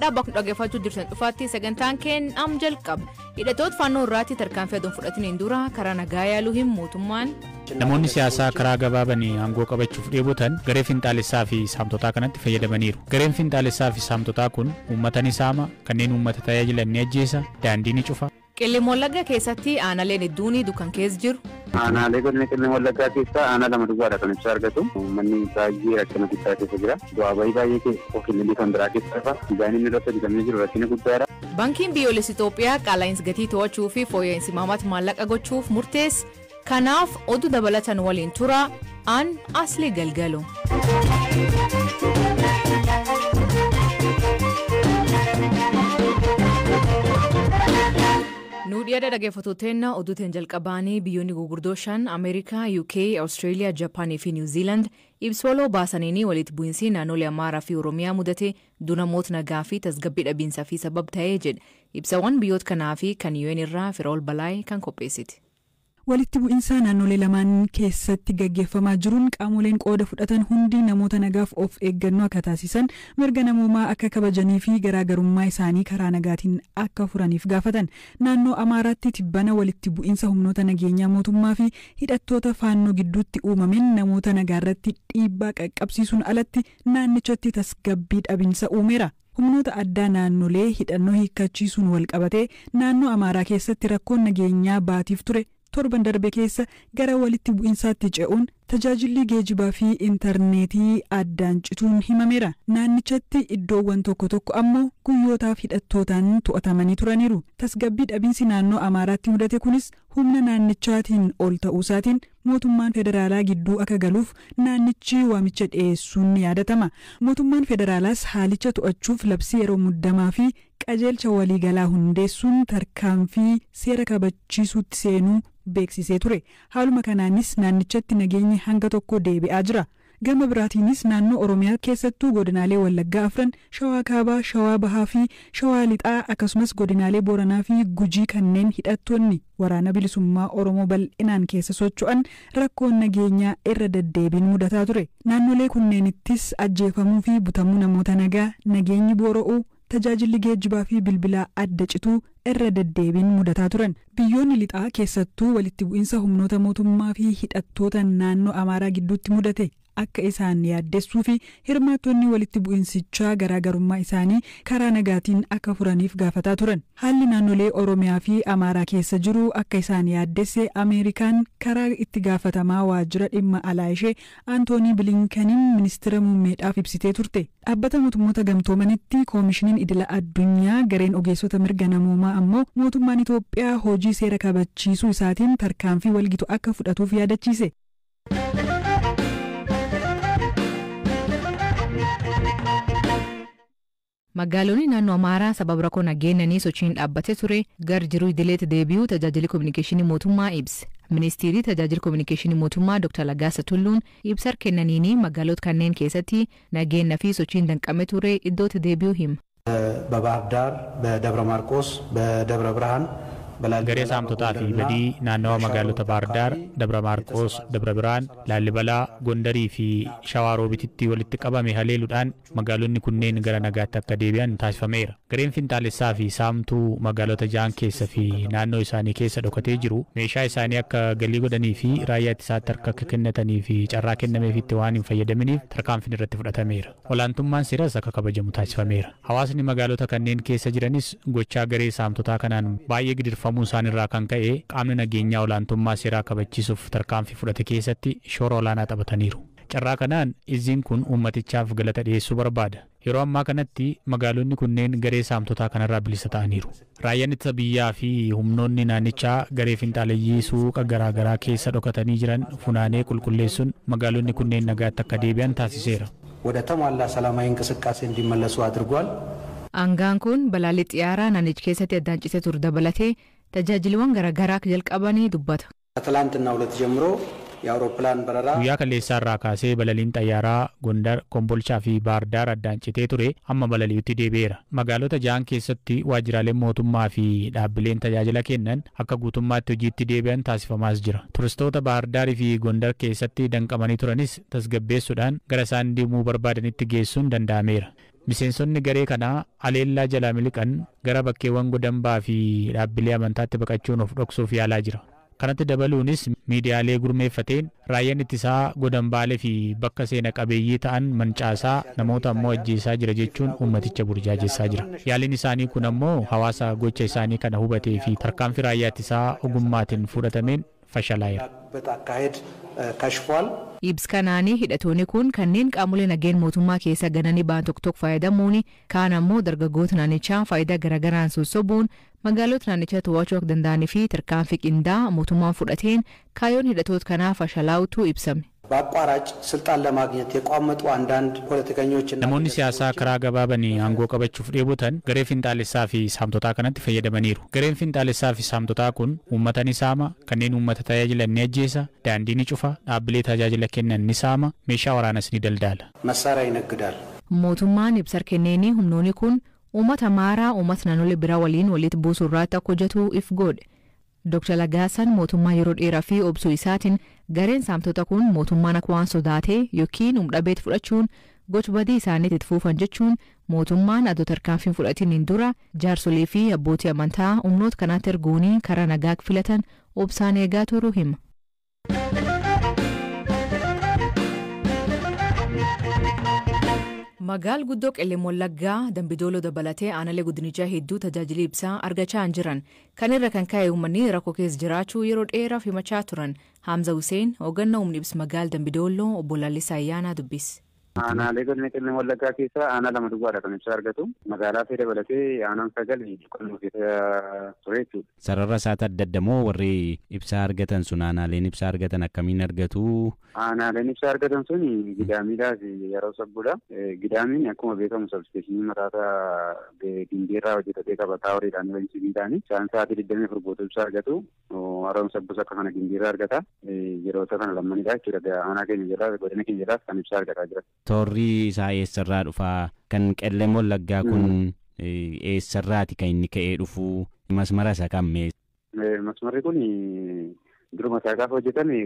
Dhiyaadhaa bakka dhaggeeffachuu jirtan dhufaatti sagantaan keen am jalqaba. Hidhattoota Faannoo irraatti tarkaanfii aduun fudhataniin dura karaa nagaa yaaluu hin mootummaan. Namoonni siyaasaa karaa gabaabanii aangoo qabachuuf dheebotan garee finxaalessaa fi saamtotaa kanatti fayyadamaniiru. Gareen finxaalessaa fi saamtotaa kun uummata ni saama, kanneen uummata tajaajilan ni ajjeesa, daandii ni cufa. Qellem Wallaggaa keessatti aanaaleen hedduun dukkan keessa jiru. Aanaalee godina Qellem Wallaggaa keessaa aanaa lama duwwaadha kan ibsaa argatu. Uummanni baay'ee rakkina guddaa keessa jira. Bu'aa bahii baay'ee keessa of kan biraa keessa dhufa. Dizaayiniin irratti hojjetamee jiru rakkina guddaadha. Baankiin biyyoolessi Itoophiyaa qaala'insa gatii to'achuu fi fooyya'insi imaamata maallaqa gochuuf murteesse. Kanaaf oduu dabalatan waliin tura aan Asli Galgalo. Nuudhiyaadha dhaggeeffattootni oduutiin jalqabaanii biyyoonni gurguddoo shan Ameerikaa, UK, Awustreeliyaa, Japaanii fi Niw Ziiland ibsa waloo baasaniin walitti bu'iinsi naannolee Amaaraa fi Oromiyaa mudate namoota nagaa fi tasgabbii dhabiinsaa fi sababa ta'ee jedha. Ibsawwan biyyoota kanaa fi kan UN irraa Firaa'ol Balaayee kan qopheessite. Walitti bu'iinsa naannolee lamaan keessatti gaggeeffamaa jiruun qaamoleen qooda fudhatan hundi namoota nagaaf of eeggannoo akka taasisan, mirga namoomaa akka kabajanii fi garaagarummaa isaanii karaa nagaatiin akka furaniif gaafatan. Naannoo Amaaraatti tibbana walitti bu'iinsa humnoota nageenyaa mootummaa fi hidhattoota Faannoo gidduutti uumameen namoota nagaarratti dhiibbaa qaqqabsiisuun alatti naannichatti tasgabbii dhabinsa uumeera. Humnoota addaa naannolee hidhannoo hiikkachiisuun wal qabatee naannoo Amaaraa keessatti rakkoon nageenyaa baatiif ture torban darbe keessa gara walitti bu'insaatti ce'uun tajaajilli geejibaa fi intarneetii addaan cituun himameera. Naannichatti iddoowwan tokko tokko ammoo guyyootaaf hidhattootaan to'atamanii turaniiru. Tasgabbii dhabiinsi naannoo Amaaraatti mudate kunis humna naannichaatiin ol ta'uusaatiin mootummaan federaalaa gidduu akka galuuf naannichi waamicha dhiyeessuun ni yaadatama. Mootummaan federaalaas haalicha to'achuuf labsii yeroo muddamaa fi qajeelcha waliigalaa hundeessuun tarkaanfii seera kabachiisuutti seenuu beeksisee ture. Haaluma kanaanis naannichatti nageenyi hanga tokko deebi'aa jira. Gama biraatiinis naannoo Oromiyaa keessattuu godinaalee Wallaggaa afran, Shawaa Kaabaa, Shawaa Bahaa fi Shawaa Lixaa akkasumas godinaalee Booranaa fi Gujii kanneen hidhattoonni waraana bilisummaa Oromoo bal'inaan keessa socho'an rakkoon nageenyaa irra deddeebiin mudataa ture. Naannolee kunneenittis ajjeefamuu fi butamuu namoota nagaa, nageenyi boora'uu, tajaajilli geejjibaa fi bilbilaa adda cituu irra deddeebiin mudataa turan. Biyyoonni lixaa keessattuu walitti bu'iinsa humnoota mootummaa fi hidhattoota naannoo Amaaraa gidduutti mudate akka isaan yaaddessuu fi hirmaattonni walitti bu'iinsichaa garaagarummaa isaanii karaa nagaatiin akka furaniif gaafataa turan. Haalli naannolee Oromiyaa fi Amaaraa keessa jiru akka isaan yaaddesse Ameerikaan karaa itti gaafatamaa waajjira dhimma alaa ishee Antoonii Bilinkaniin ministeera muummeedhaaf ibsitee turte. Dhaabbata mootummoota gamtoomanitti koomishiniin idila addunyaa gareen ogeessota mirga namoomaa ammoo mootummaan Itoophiyaa hojii seera kabachiisuu isaatiin tarkaanfii walgitu akka fudhatuuf yaadachiise. Magaalonni naannoo Amaaraa sababa rakkoo nageenyanii sochiin dhaabbatee ture gar jiruu idileetti deebi'uu tajaajilli kominikeeshinii mootummaa ibse. Ministeerri tajaajila kominikeeshinii mootummaa Dr. Laggaasa Tulluun ibsa kennaniin magaalota kanneen keessatti nageenya fi sochiin danqamee ture iddootti deebi'uu hima. በባህር ዳር፣ በደብረ ማርቆስ፣ በደብረ ብርሃን Garee saamtotaa fi badii naannawa magaalota Baahir Daar, Dabra Maarqoos, Dabra Birhaan, Laallibalaa, Gondarii fi Shawaa Roobititti walitti qabame haleeluudhaan magaalonni kunneen gara nagaatti akka deebi'an taasifameera. Gareen finxaalessaa fi saamtuu magaalota ja'an keessa fi naannoo isaanii keessa dhokatee jiru meeshaa isaanii akka galii godhanii fi raayyaa ittisaatti harka akka kennatanii fi carraa kennameefitti waan hin fayyadaminiif tarkaanfiin irratti fudhatameera. Olaantummaan seeraas akka kabajamu taasifameera. Hawaasni magaalota kanneen keessa jiranis gochaa garee saamtotaa kanaan baay'ee gidirfamu isaanirraa kan ka'e qaamni nageenyaa olaantummaa seeraa kabachiisuuf tarkaanfii fudhate keessatti shoora olaanaa taphataniiru. Carraa kanaan izziin kun uummatichaaf galata dhiyeessuu barbaada. Yeroo ammaa kanatti magaalonni kunneen garee saamtotaa kanarraa bilisa ta'aniiru. Raayyaan ittisa biyyaa fi humnoonni naannichaa garee finxaaleyyii suuqa garaagaraa keessa dhokatanii jiran funaanee qulqulleessuun magaalonni kunneen nagaatti akka deebi'an taasiseera. ወደ ተሟላ ሰላማዊ እንቅስቃሴ እንዲመለሱ አድርጓል። Aangaan kun balaalii xiyyaaraa naannicha keessatti addaan citee ture dabalatee tajaajilawwan garaagaraa akka jalqabanii dubbata. ከትላንትና ሁለት ጀምሮ የአውሮፕላን በረራ Guyyaa kaleessaa irraa kaasee balaliin xayyaaraa Gondar, Kombolchaa fi Baahir Daar addaan citee ture amma balali'utti deebi'eera. Magaalota ja'an keessatti waajjiraaleen mootummaa fi dhaabbileen tajaajila kennan akka guutummaatti hojiitti deebi'an taasifamaas jira. Turistoota Baahir Daarii fi Gondar keessatti danqamanii turanis tasgabbeessuudhaan gara isaan deemuu barbaadanitti geessuun danda'ameera. Miseensonni garee kanaa aleellaa jalaa miliqan gara bakkeewwan godambaa fi dhaabbilee amantaatti baqachuun of dhoksuuf yaalaa jira. Kanatti dabaluunis miidiyaalee gurmeeffateen raayyaan ittisaa godambaalee fi bakka seena qabeeyyii ta'an mancaasaa, namoota ammoo ajjeesaa jira jechuun uummaticha burjaajessaa jira. Yaaliin isaanii kun ammoo hawaasa gocha isaanii kana hubatee fi tarkaanfii raayyaa ittisaa ogummaatiin fudhatameen fashalaa'eera. አካሄድ ከሽፏል። Ibs kanaanii hidhatoonni kun kanneen qaamolee nageen mootummaa keessa gananii ba'an tokko tokko fayyadamuun, kaan ammoo dargaggoota naannichaa faayidaa garaagaraan sossobuun magaalota naannichaa to'achuu akka danda'anii fi tarkaanfii qindaa'aa mootummaan fudhateen kaayyoon hidhatoota kanaa fashalaa'utu ibsame. በአቋራጭ ስልጣን ለማግኘት የቋመጡ አንዳንድ ፖለቲከኞችና Namoonni siyaasaa karaa gabaabanii aangoo qabachuuf dheebotan garee finxaalessaa fi saamtotaa kanatti fayyadamaniiru. Gareen finxaalessaa fi saamtotaa kun uummata ni saama, kanneen uummata tajaajilan ni ajjeesa, daandii ni cufa, dhaabbilee tajaajila kennan ni saama, meeshaa waraanas ni daldala. መሳሪያ ይነግዳል። Mootummaan ibsa kenneenii humnoonni kun uummata Amaaraa uummata naannolee biraa waliin walitti buusuu irratti akka hojjetu if godhe. Dr. Lagaasan mootummaa yeroo dheeraa fi obsuu isaatiin gareen saamtota kun mootummaan akka waan sodaatee yookiin humdhabeet fudhachuun gocha badii isaanii itti fuufan jechuun, mootummaan adoo tarkaanfiin fudhatiniin dura jaarsolii fi abbootii amantaa humnoota kanaatti erguun karaa nagaa filatan obsaan eegaa turuu hima. Magaal guddoo Qellem Wallaggaa Dambidooloo dabalatee aanalee gudinichaa hedduu tajaajila ibsaa argachaa hin jiran. Kan irra kan ka'e uummanni rakkoo keessa jiraachuu yeroo dheeraaf himachaa turan. Hamza Hussein hoogganaa humni ibsa magaal Dambidooloo obbo Lallisaa Ayyaanaa dubbise. Aanaalee godina Qellem Wallaggaa keessaa aanaa lama duwwaadha kan ibsaa argatu. Magaalaa fi dabalatee aanaan sagal qonnaa keessa ture jechuudha. Sarara isaati adda adda moo warri ibsaa argatan sun, aanaaleen ibsaa argatan akkamiin argatu? Aanaaleen ibsaa argatan sun Gidaamiidhaa fi Yeroo Sabbuudha. Gidaamiin akkuma beekamu substationii mataasaa Gimbiirraa hojjetatee qabataa horiidhaan waliin sibiilaani. Isaan sa'aatii 24 guutuu ibsaa argatu. Haroon Sabbus akka kana Gimbiirraa argata. Yeroota kana lamanidha jechuudha. Aanaa keenya jalaa, godina keenya jalaas kan ibsaa argataa jira. Toorri isaa eessarraa dhufaa? Kan Qellem Wallaggaa kun eessarraati kan inni ka'ee dhufu? Masmara isa kammee? Masmarri kun duruma isaa gaafa hojjetame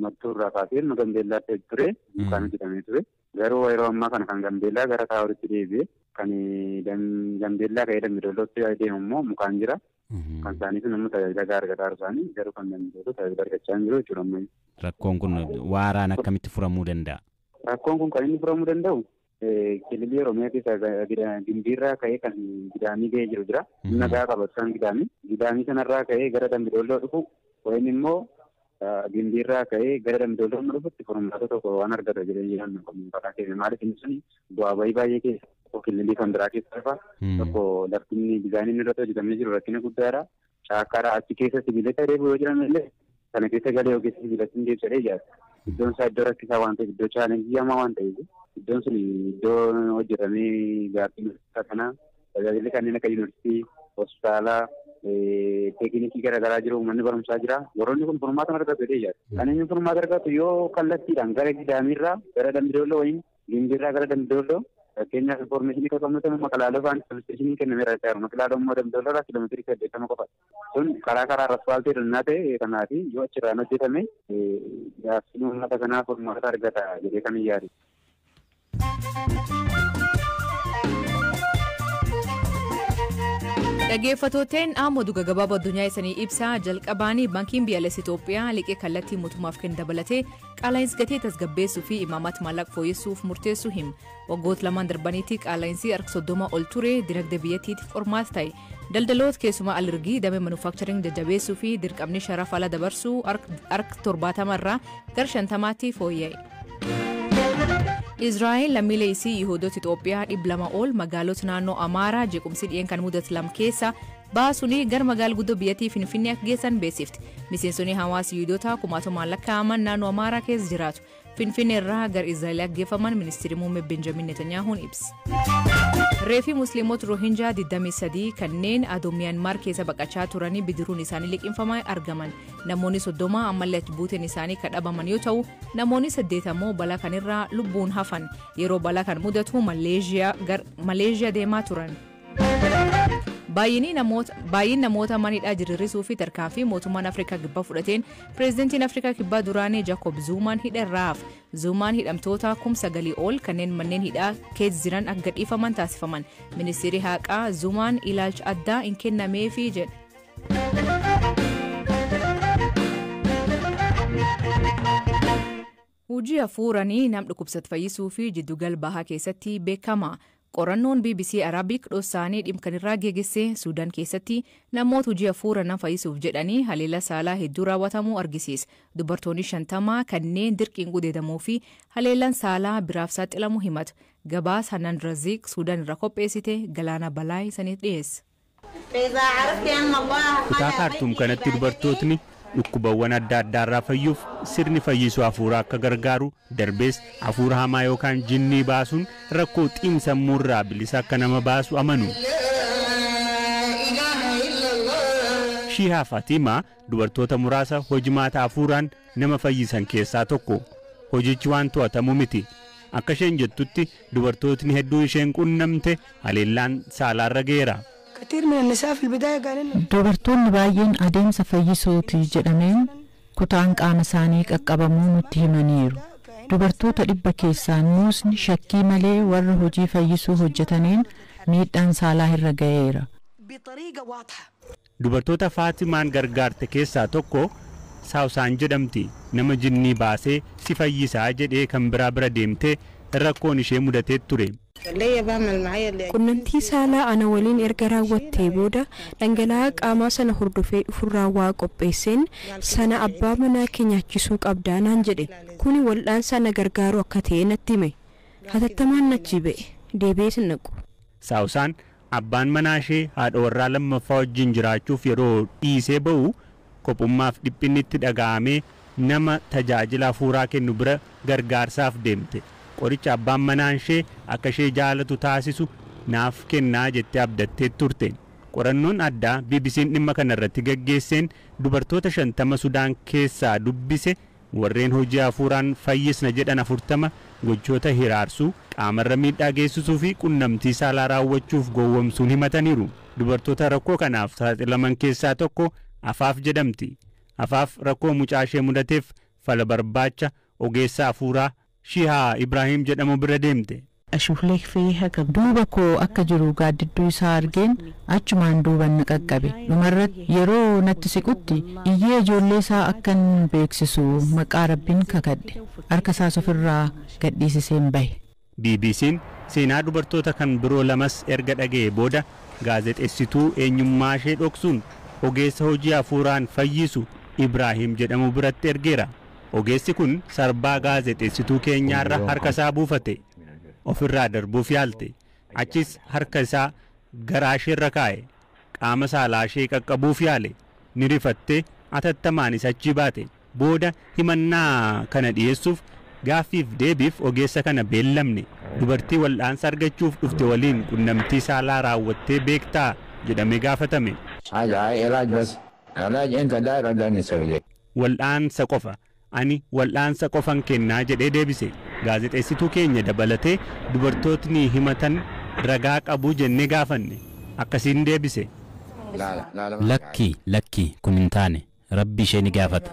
Mattuu irraa kaasee amma Gambeellaatti ture, mukaan hojjetamee ture. Garuu yeroo ammaa kana kan Gambeellaa gara Taaworitti deebi'e, kan Gambeellaa ka'ee Dambidollootti deemu immoo mukaan jira. Kan isaanii sun immoo tajaajila gahaa argataa jiru isaanii, garuu kan Dambidolloo tajaajila argachaa hin jiru jechuudha ammayyu. Rakkoon kun waaraan akkamitti furamuu danda'a? Rakkoon kun kan inni furamuu danda'u kililii Oromiyaa keessaa Gimbiirraa ka'ee kan Gidaamii ga'ee jiru jira. Humna gahaa qabatu kan Gidaamii. Gidaamii sanarraa ka'ee gara Dambidolloo dhufu wayin immoo Gimbiirraa ka'ee gara Dambidolloo dhufutti furmaata tokko waan argata jedhee jiran karaa keessa. Maaliif, inni sun bu'aa bayii baay'ee keessa tokko kililii kan biraa keessa dhufa. Tokko laftinni dizaayiniin irratti hojjetamee jiru rakkina guddaadha. Caakkaadha, achi keessa sibiilota deebi'u yoo jiran illee kana keessa galee ogeessa sibiilatti hin deebisee ijaara. Iddoon isaa iddoo rakkisaa waan ta'eef, iddoo challenge hamaa waan ta'eef, iddoon sun iddoo hojjetamee gaaffii kana tajaajilli kanneen akka yuunivarsiitii, hospitaalaa, teeknikii garaagaraa jiru, manni barumsaa jira. Warroonni kun furmaata argatu jedhee ijaara. Kan inni furmaata argatu yoo kallattiidhaan gara Gidaamirraa gara Dambidolloo wayin Gimbiirraa gara Dambidolloo, fakkeenyaaf informationii kan qabnu ta'e, Maqalaaloo fa'aan substationii kennameera jechuudha. Maqalaaloo immoo Dambidolloo irraa kiiloomeetirii 80 qofa. Sun karaa asfaaltii irraa ta'e kanaafi yoo achirraan hojjetame gaaffiin uummata kanaa furmaata argata jedhee kan hin yaadu. Dhaggeeffattooteen, amma oduu gaggabaaboo addunyaa isanii ibsaa jalqabaanii. Baankiin biyyaalessa Itoophiyaa liqii kallattii mootummaaf kennu dabalatee qaala'insi gatii tasgabbeessuu fi imaamata maallaqa fooyyessuuf murteessuu hima. Waggoota lamaan darbaniitti qaala'insi harka 30 ol ture dinagdee biyyattiitiif qormaata ta'e. Daldaloota keessumaa alergii damee manufacturing jajjabeessuu fi dirqamni sharafa ala dabarsuu harka 70 irraa gara 50tti fooyya'e. Israa'el lammiilee isii Yihudoota Itoophiyaa 200 ol magaalota naannoo Amaaraa jeequmsi dhiyeen kan mudate lama keessa baasuun gara magaala guddoo biyyattii Finfinnee akka geessan beeksifte. Miseensonni hawaasa Yihudoota kumaatamaan lakkaa'aman naannoo Amaaraa keessa jiraatu. Finfinnee irraa gara Israa'el akka geeffaman ministeerri muummee Benjamin Netanyaahuun ibse. Reefi Musliimota Rohinjaa 23 kanneen adoo Miyaanmaar keessa baqachaa turanii bidiruun isaanii liqinfamaa argaman. Namoonni 30 ammallee achi buuteen isaanii kan dhabaman yoo ta'u, namoonni 8 ammoo balaa kanirraa lubbuun hafan. Yeroo balaa kan mudatu Maleeshiyaa deemaa turan. Baay'een namoota manidhaa jirirrisuu fi tarkaanfii mootummaan Afrikaa Kibbaa fudhateen pireezidantiin Afrikaa Kibbaa duraanii Jaakob Zuumaan hidha. Zuumaan hidhamtoota 9,000 ol kanneen manneen hidhaa keessa jiran akka gadhiifaman taasifaman. Ministeerri haqaa Zuumaan ilaalcha addaa hin kennameefii jedhe. Hojii hafuuranii nam dhukkubsatu fayyisuu fi jiddugal bahaa keessatti beekama. Qorannoon BBC Arabic dhossaanii dhimkanirraa geggeesse Suudaan keessatti namoota hojii hafuura nama fayyisuuf jedhanii haleela saalaa hedduu raawwatamuu argisiisa. Dubartoonni 50 kanneen dirqiin gudeedamuu fi haleelaan saalaa biraaf saaxilamuu himatu. Gabaasa Hanaan Raziq Suudaan irraa qopheessite Galaana Balaa isaniif dhiyeessa. Kutaa Kaartuum kanatti dubartootni dhukkubawwan adda addaarraa fayyuuf sirni fayyisuu hafuuraa akka gargaaru, darbees hafuura hamaa yookaan jinnii baasuun rakkoo xiinsammuurraa bilisa akka nama baasu amanu. Shihaa Fatimaa dubartoota muraasa hojimaata hafuuraan nama fayyisan keessaa tokko. Hojichi waan to'atamu miti. Akka isheen jettutti dubartootni hedduu isheen qunnamte haleellaan saalaarra ga'eera. Dubartoonni baay'een adeemsa fayyisuuti jedhameen kutaan qaama isaanii qaqqabamuu nutti himaniiru. Dubartoota 100 keessaa nuusni shakkii malee warra hojii fayyisuu hojjetaniin miidhaan saalaa irra ga'eera. Dubartoota Faatimaan gargaarte keessaa tokko Saawusaan jedhamti. Nama jinnii baasee si fayyisaa jedhee kan biraa bira deemtee rakkoon ishee mudatee ture. Qunnamtii saalaa ana waliin erga raawwattee booda dhangala'aa qaamaa sana hordofee dhufurraa waa qopheesseen sana abbaa manaa kee nyaachisuu qabdaa naan jedhe. Kuni wal'aansa na gargaaru akka ta'e natti hime. Hatattamaan achi ba'e. Deebi'ees hin naqu. Saawusaan abbaan manaa ishee haadha warraa lammaffaa wajjin jiraachuuf yeroo dhiisee ba'u kophummaaf dhiphinni itti dhaga'amee nama tajaajila hafuuraa kennu bira gargaarsaaf deemte. Qoricha abbaan manaa ishee akka ishee jaalatu taasisu naaf kennaa jettee abdattee turte. Qorannoon addaa BBC'n dhimma kana irratti gaggeesseen dubartoota 50 Sudaan keessaa dubbise warreen hojii hafuuraan fayyisna jedhan 40 gochoota hiraarsuu, qaamarra miidhaa geessisuu fi qunnamtii saalaa raawwachuuf gowwomsuun himataniiru. Dubartoota rakkoo kanaaf saaxilaman keessaa tokko Afaaf jedhamti. Afaaf rakkoo mucaa ishee mudateef fala barbaacha ogeessa hafuuraa Shihaa Ibrahiim jedhamu bira deemte. Duuba koo akka jiru gaaddidduu isaa argeen achumaan duuban na qaqqabe. Dhumarratti yeroo natti siqutti iyyee ijoollee isaa akkan beeksisu maqaa Rabbiin kakadhe. Harka isaas ofirraa gadhiisiseen bahe. BBC'n seenaa dubartoota kan biroo lamas erga dhaga'ee booda gaazexeessituu eenyummaa ishee dhoksuun ogeessa hojii hafuuraan fayyisu Ibrahiim jedhamu biratti ergeera. Ogeessi kun sarbaa gaazexeessituu keenyaarra harka isaa buufate. Ofirraa darbuuf yaalte. Achis harka isaa garaa isheerra kaa'e. Qaama saalaa ishee qaqqabuuf yaale. Ni rifattee atattamaanis achi baate. Booda himannaa kana dhiyeessuuf gaaffiif deebiif ogeessa kana beellamne. Dubartii wal'aansa argachuuf dhufte waliin qunnamtii saalaa raawwattee beektaa jedhamee gaafatame. Wal'aansa qofa. Ani wal'aansa qofan kennaa jedhee deebise. Gaazexeessituu keenya dabalatee dubartootni himatan ragaa qabu jennee gaafanne. Akkasiin deebise. Lakki lakki kun hin taane. Rabbi ishee ni gaafata.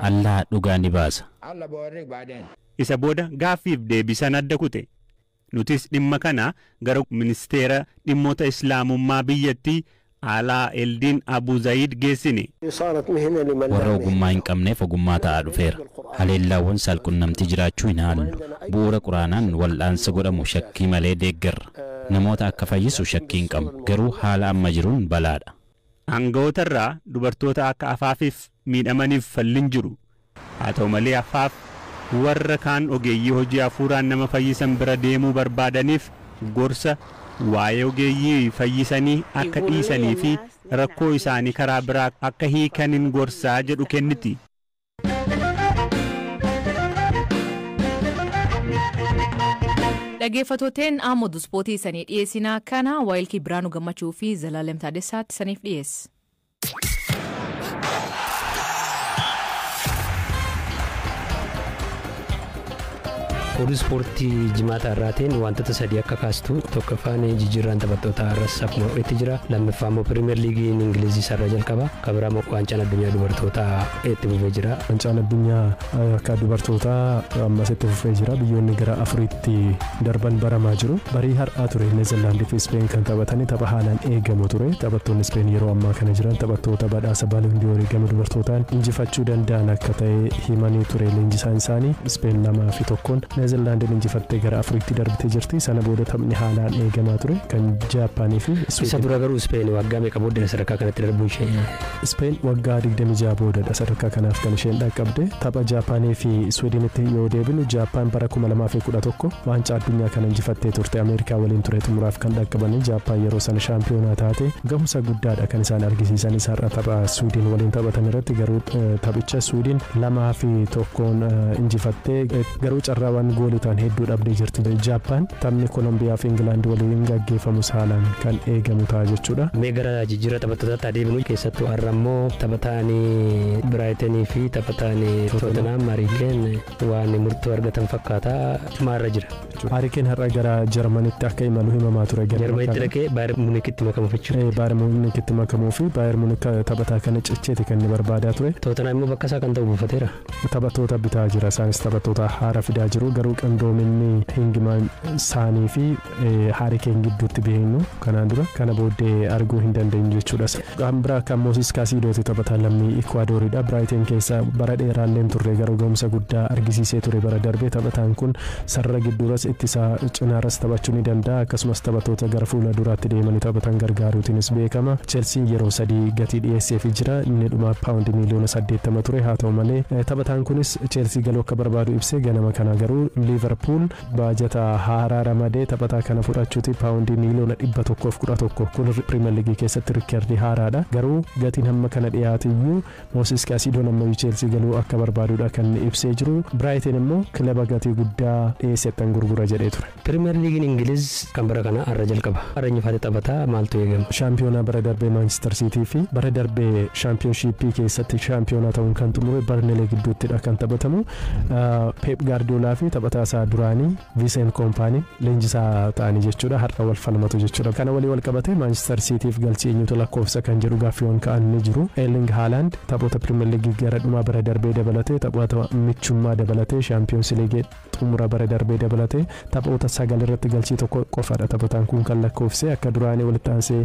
Allah dhugaa ni baasa. Isa booda gaaffiif deebisan adda kute. Nutis dhimma kana gara ministeera dhimmoota Islaamummaa biyyattii Alaa Eldiin Abu Zayid geessine. Warra ogummaa hin qabneef ogummaa ta'aa dhufeera. Haleellaawwan saalqunnamtii jiraachuu hin haallu. Bu'uura quraanaan wal'aansa godhamu shakkii malee deeggarra. Namoota akka fayyisu shakkii hin qabnu. Garuu haala amma jiruun balaadha. Aangawoota irraa dubartoota akka afaafiif miidhamaniif falliin jiru. Haa ta'u malee afaaf warra kaan ogeeyyii hojii hafuuraan nama fayyisan bira deemuu barbaadaniif gorsa waa'ee ogeeyyii fayyisanii akka dhiisanii fi rakkoo isaanii karaa biraa akka hiikanin gorsaa jedhu kenniti. Dhaggeeffattooteen Ahmad Ispoortii isanii dhiyeessinaa kana Waayilkii Biraanuu Gammachuu fi Zalaalem Taadessaatti isaniif dhiyeessa. Oduu ispoortii jimaata irraatiin wantoota sadii akka kaastu: tokkoffaan jijjiirraan taphattoota irras akkuma itti jira, lammaffaa immoo Pirimeer Liigiin Ingilizii sarara jalqaba, kan biraa immoo waancaan addunyaa dubartootaa itti fufee jira. Waancaan addunyaa akka dubartootaa ammas itti fufee jira. Biyyoonni gara afuritti darban baramaa jiru. Barii har'aa ture Neezerlaandii fi Ispeen kan taphatanii, tapha haalaan eegamu ture. Taphattoonni Ispeen yeroo ammaa kana jiran taphattoota badhaasa Baalondiyorii gama dubartootaan injifachuu danda'an akka ta'e himanii ture leenjisaan isaanii. Ispeen 2-1 Neezerlaandiin injifattee gara afuritti darbitee jirti. Sana booda taphni haalaan eegamaa ture kan Jaappaanii fi Isa dura garuu Ispeen waggaa meeqa booddee sadarkaa kanatti darbuu ishee? Ispeen waggaa 26 boodadha sadarkaa kanaaf kan isheen dhaqqabde. Tapha Jaappaanii fi Swiidinitti yoo deebinu, Jaappaan bara 2011 waancaa addunyaa kana injifattee turte. Ameerikaa waliin ture xumuraaf kan dhaqqabanii. Jaappaan yeroo sana shaampiyoonaa taate. Gahumsa guddaadha kan isaan argisiisanis har'a tapha Swiidin waliin taphatan irratti. Garuu taphicha Swiidin 2-1 injifattee, garuu carraawwan goolii ta'an hedduu dhabdee jirti Jaappaan. Taphni Koolombiyaa fi Ingilaand waliin gaggeeffamu haalaan kan eegamu ta'a jechuudha. Mee gara jijjiirra taphattootaatti adeemnu. Keessattuu har'a immoo taphataan Biraayitenii fi taphataan Tootenaam Haari Keen waan murtoo argatan fakkaata, maalirra jira? Haari Keen har'a gara Jarmanitti akka imalu himamaa ture. Jarmanitti dhaqee Baayер Muunikitti makamuuf jechuudha. Baayер Muunikitti makamuu fi Baayер Muunik taphataa kana cicheeti kan inni barbaadaa ture. Tootenaam immoo bakka isaa kan ta'u buufateera. Taphattoota bitaa jira, isaanis taphattoota haara fidaa jiru, garuu qindoominni Hingimaan isaanii fi Haari Keen gidduutti beeknu kanaan dura kana booddee arguu hin dandeenyu jechuudha. Kan biraa kan Mooses Kaasiidooti, taphataa lammii Ikwaadooridha. Biraayiteen keessa bara dheeraallee turre, garuu gahumsa guddaa argisiisee ture bara darbee. Taphataan kun sarara gidduuras ittisaa cinaaras taphachuu ni danda'a, akkasumas taphattoota gara fuula duraatti deemanii taphatan gargaaruutiinis beekama. Chelsiin yeroo sadii gatii dhiyeesseefii jira. Inni dhuma paawundii miiliyoona 80 ture. Haa ta'u malee taphataan kunis Chelsii galuu akka barbaadu ibsee, ganama kana garuu Liivarpuul baajata haaraa ramadee taphataa kana fudhachuuti paawundii miiliyoona 111. Kun Pirimeer Liigii keessatti riikardii haaraadha. Garuu gatiin hamma kana dhiyaate iyyuu Mooses Kaasiidoon ammayyuu Chelsii galuu akka barbaadudha kan ibsee jiru. Biraayiteen immoo kilaba gatii guddaa dhiyeessettan gurgura jedhee ture. Pirimeer Liigiin Ingiliz kan bara kana har'a jalqaba. Har'a injifatee taphataa maaltu eegama? Shaampiyoonaa bara darbee Maanchister Siitii fi bara darbee shaampiyoonshiippii keessatti shaampiyoonaa ta'uun kan xumure Barnelee gidduuttidha kan taphatamu. Peep Gaardiyoolaa fi taphataa isaa duraanii Viiseen Koompaanii leenjisaa ta'anii jechuudha har'a wal falmatu jechuudha. Kana walii wal qabate Maanchister Siitiif galchii eenyutu lakkoofsa kan jedhu gaaffiiwwan ka'an ni jiru. Erling Haaland taphoota Pirimeer Liigii gara dhumaa bara darbee dabalatee, taphoota michummaa dabalatee, Shaampiyoons Liigii xumura bara darbee dabalatee taphoota sagal irratti galchii tokko qofadha taphataan kun kan lakkoofse. Akka duraanii walitti aansee